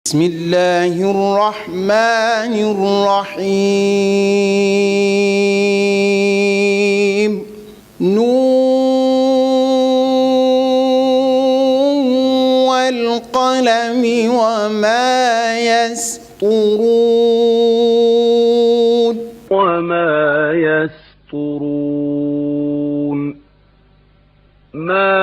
بسم الله الرحمن الرحيم نون والقلم وما يسطرون ما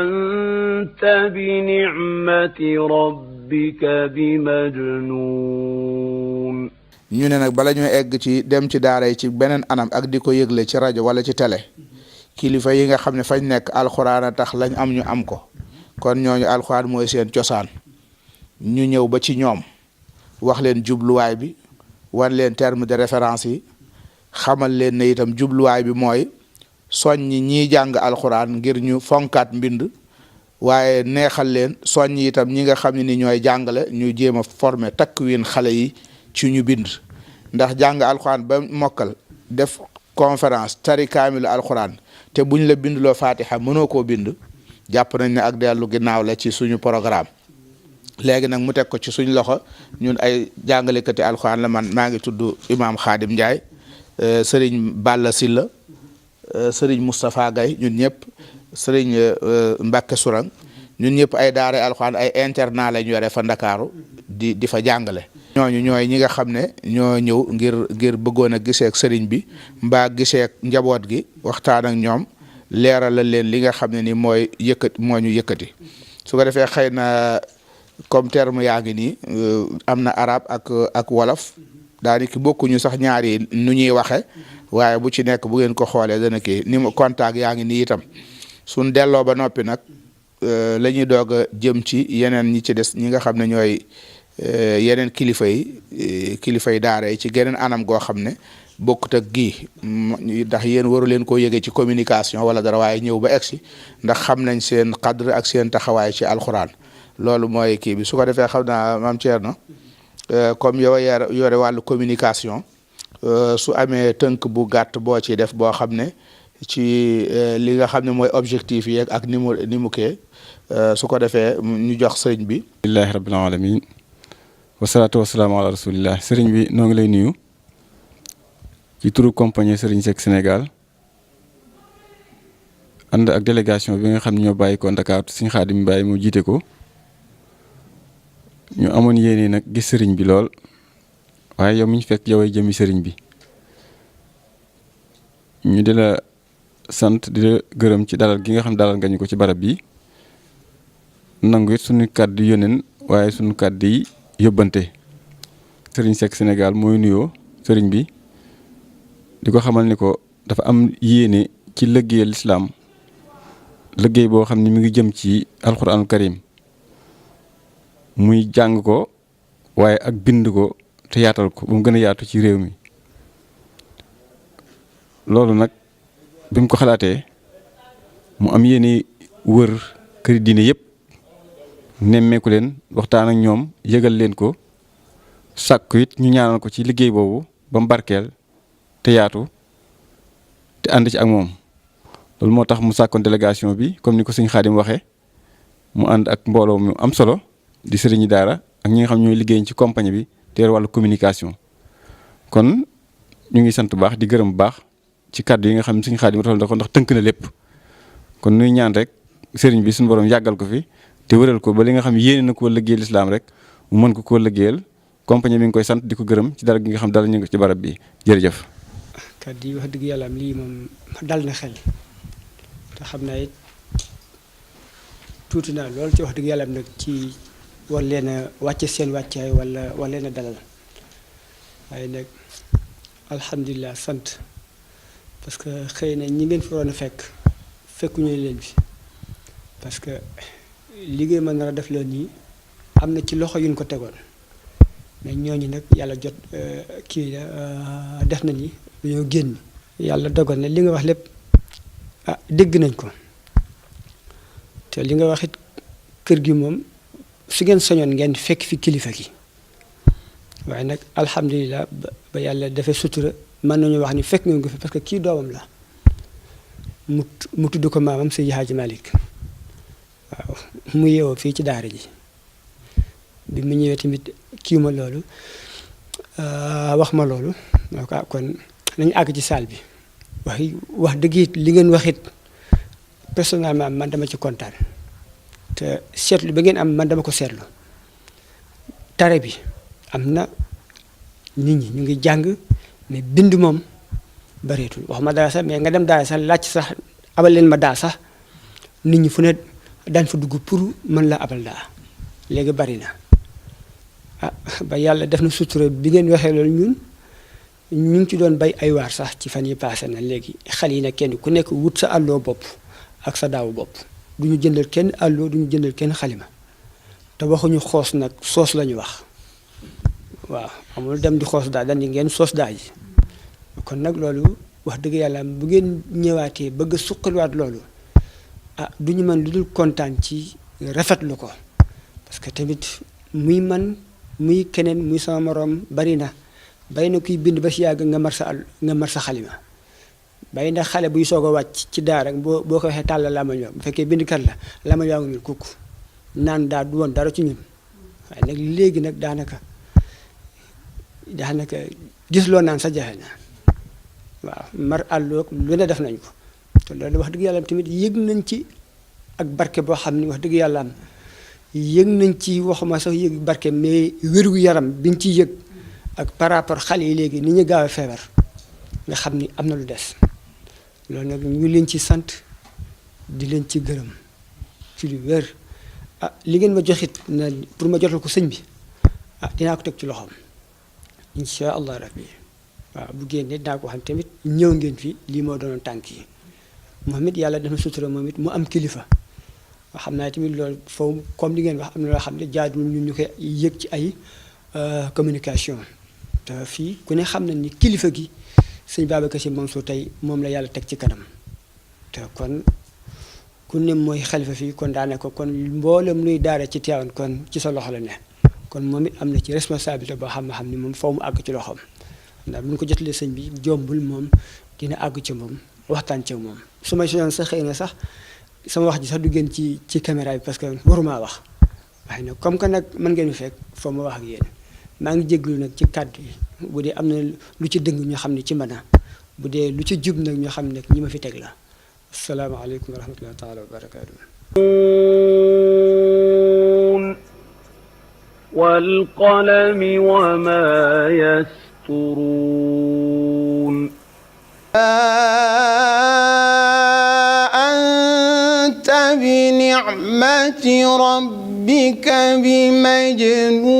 أنت بنعمة ربك بمجنون ñu ne nag bala ñu egg ci dem ci daara yi ci beneen anam ak di ko yëgle ci rajo wala ci télé kilifa yi nga xam ne fañ nekk alxuraan a tax lañ am ñu am ko kon ñooñu alxuraan mooy seen cosaan ñu ñëw ba ci ñoom wax leen jubluwaay bi wan leen terme de référence yi xamal leen ne itam jubluwaay bi mooy soññi ñiy jàng alxuraan ngir ñu fonkaat mbind waaye neexal leen soññi itam ñi nga xam ne ni ñooy jàngale ñu jéem a former takwin xale yi ci ñu bind ndax jàng alxuraan ba mokkal def conférence tari kaamilu alxuraan te buñ la bindloo fatiha mënoo koo bind jàpp nañ ne ak dellu ginnaaw la ci suñu programme léegi nag mu teg ko ci suñ loxo ñun ay jàngalekati alxuraan la man maa ngi tudd Imam Khadim Ndiaye Serigne Balla Silla Serigne Moustapha Gaye ñun ñëpp Serigne Mbacke Sourang ñun ñëpp ay daara alxuraan ay internat lañ yore fa Ndakaaru di fa jàngale ñooñu ñooy ñi nga xam ne ñoo ñëw ngir bëggoon a gisee ak sëriñ bi mbaa gisee ak njaboot gi waxtaan ak ñoom leeralal leen li nga xam ne ni mooy moo ñu yëkkati su ko defee xëy na comme terme yaa ngi nii am na arab ak wolof daanaka bokkuñu sax ñaari nu ñuy waxe waaye bu ci nekk bu ngeen ko xoolee dana kii ni mu contact yaa ngi nii itam suñ delloo ba noppi nag la ñuy doog a jëm ci yeneen ñi ci des ñi nga xam ne ñooy yeneen kilifa yi daara yi ci geneen anam goo xam ne bokkut ak gii ndax yéen waru leen koo yëgee ci communication wala dara waaye ñëw ba egsi ndax xam nañ seen cadre ak seen taxawaay ci alxuraan loolu mooy kii bi su ko defee xam naa maam Thierno comme yow yore wàllu communication su amee tënk bu gàtt boo ci def boo xam ne ci li nga xam ne mooy objectif yi ak ni mu kee su ko defee ñu jox sëriñ bi. alhamdulillahi rabbil alamin wasalaatu wasalaamu ala rasulillah sëriñ bi noo ngi lay nuyu ci turu compagnie Serigne Seck Sénégal ànd ak délégation bi nga xam ne ñoo bàyyi ko Dakar Serigne Khadim Mbaye mu jiite ko ñu amoon yéene nag gis sëriñ bi lool waaye yow mi ñu fekk yow ay jëmi sëriñ bi ñu di la sant di la gërëm ci dalal gi nga xam dalal nga ñu ko ci barab bi nangu it suñu kàddu yónneen waaye suñu kàddu yi yóbbante Serigne Seck Sénégal mooy nuyoo sëriñ bi di ko xamal ni ko dafa am yéene ci liggéeyal lislaam liggéey boo xam ne mi ngi jëm ci alxuraanul karim muy jàng ko waaye ak bind ko te yaatal ko ba mu gën a yaatu ci réew mi loolu nag bi mu ko xalaatee mu am yéene wër këri diine yëpp nemmeeku leen waxtaan ak ñoom yëgal leen ko sàkku it ñu ñaanal ko ci liggéey boobu ba mu barkeel te yaatu te ànd ci ak moom loolu moo tax mu sàkkoon délégation bi comme ni ko sëñ Xaadim waxee mu ànd ak mbooloo mu am solo di sëriñi daara ak ñi nga xam ñooy liggéey ci compagnie bi te yor wàllu communication kon ñu ngi sant bu baax di gërëm bu baax ci kàddu yi nga xam ne sëñ Xaadim rafetlu na ko ndax tënk na lépp kon nuy ñaan rek sëriñ bi suñu borom yàggal ko fi te wëral ko ba li nga xam yéene na koo liggéeyal lislaam rek mu mën ko koo liggéeyal compagnie bi ngi koy sant di ko gërëm ci dara gi nga xam dara ñu ngi ci barab bi jërëjëf. kàddu yi wax dëgg yàlla am lii moom dal na xel te xam naa it tuuti naa lool ci wax dëgg yàlla am nag ci war leen a wàcce seen wàccaay wala war leen a dalal waaye nag alhamdulilah sant parce que xëy na ñi ngeen fi waroon a fekkuñu leen fi parce que liggéey ma nar a def la nii am na ci loxo yuñ ko tegoon mais ñooñu nag yàlla jot kii def na ni dañoo génn yàlla dogal na li nga wax lépp dégg nañ ko te li nga wax it kër gi moom su ngeen soñoon ngeen fekk fi kilifa gi waaye nag alhamdulilah ba yàlla defee sutura mën nañu wax ni fekk ngeen ko fi parce que kii doomam la mu tudd ko maamam Seydi Hadji Malick waaw mu yeewoo fii ci daara ji bi mu ñëwee tamit kii ma loolu wax ma loolu donc kon nañu àgg ci salle bi wax dëgg it li ngeen wax it personnellement man dama ci kontaan te seetlu ba ngeen am man dama ko seetlu tare bi am na nit ñi ñu ngi jàng mais bind moom bareetul wax ma dara sax mais nga dem daal sax laaj sax abal leen ma daa sax nit ñi fu ne daan fa dugg pour mën la abal daa léegi bari na ba yàlla def na sutura bi ngeen waxee loolu ñun ñu ngi ci doon bay ay waar sax ci fan yi passé na léegi xale yi nag kenn ku nekk wut sa àlloo bopp ak sa daawu bopp du ñu jëndal kenn àlloo du ñu jëndal kenn xalima te waxuñu xoos nag soos la ñu wax waaw amul dem di xoos daa dañ ngeen soos daa ji kon nag loolu wax dëgg yàlla bu ngeen ñëwaatee bëgg a suqaliwaat loolu du ñu mën lu dul kontaan ci rafetlu ko parce que tamit muy man muy keneen muy sama moroom bari na kuy bind ba si yàgg nga mar sa xalima bàyyi na xale buy soog a wàcc ci daa rek boo ko waxee tàll lamañ wa bu fekkee bindkat la lamañ waa ngi ñuul kukk naan daa du woon dara ci ñun waaye nag léegi nag daanaka gis loo naan sa jafe na waaw mar àlloog lu ne def nañ ko te loolu wax dëgg yàlla tamit yëg nañ ci ak barke boo xam ni wax dëgg yàlla am yëg nañ ci waxuma sax yëg barke mais wérgu yaram biñ ci yëg ak par rapport xale yi léegi ni ñu gaaw a feebar nga xam ni am na lu des loolu nag ñu leen ci sant di leen ci gërëm ci lu wér li ngeen ma joxit na pour ma jotal ko sëñ bi dinaa ko teg ci loxoom incha allah rabbi waaw bu génnee dinaa ko xam tamit ñëw ngeen fi lii moo doonoon tànk yi moom it yàlla dafa sutura moom it mu am kilifa xam naa tamit loolu foofu comme li ngeen wax am na loo xam ne jaaduwul ñun ñu koy yëg ci ay communication te fii ku ne xam na ni kilifa gi sëñ Babacar Sy Mansour tey moom la yàlla teg ci kanam te kon ku ne mooy xalifa fii kon daanaka kon mboolem luy daara ci Tiwaawan kon ci sa loxo la ne kon moom it am na ci responsabilité boo xam ni moom foo mu àgg ci loxoom ndax bu ñu ko jotalee sëñ bi jombul moom dina àgg ci moom waxtaan ci moom su ma soñoon sax xëy na sax sama wax ji sax du génn ci caméra bi parce que waruma wax waaye nag comme que nag mën ngeen fekk foo ma wax ak yéen maa ngi jéglu nag ci kàddu yi bu dee am na lu ci dëng ñoo xam ne ci mën a bu dee lu ci jub nag ñoo xam ne ñi ma fi teg la asalaamaaleykum wa rahmatullahi taala wa barakaatu والقلم وما يسطرون أنت بنعمة ربك بمجنون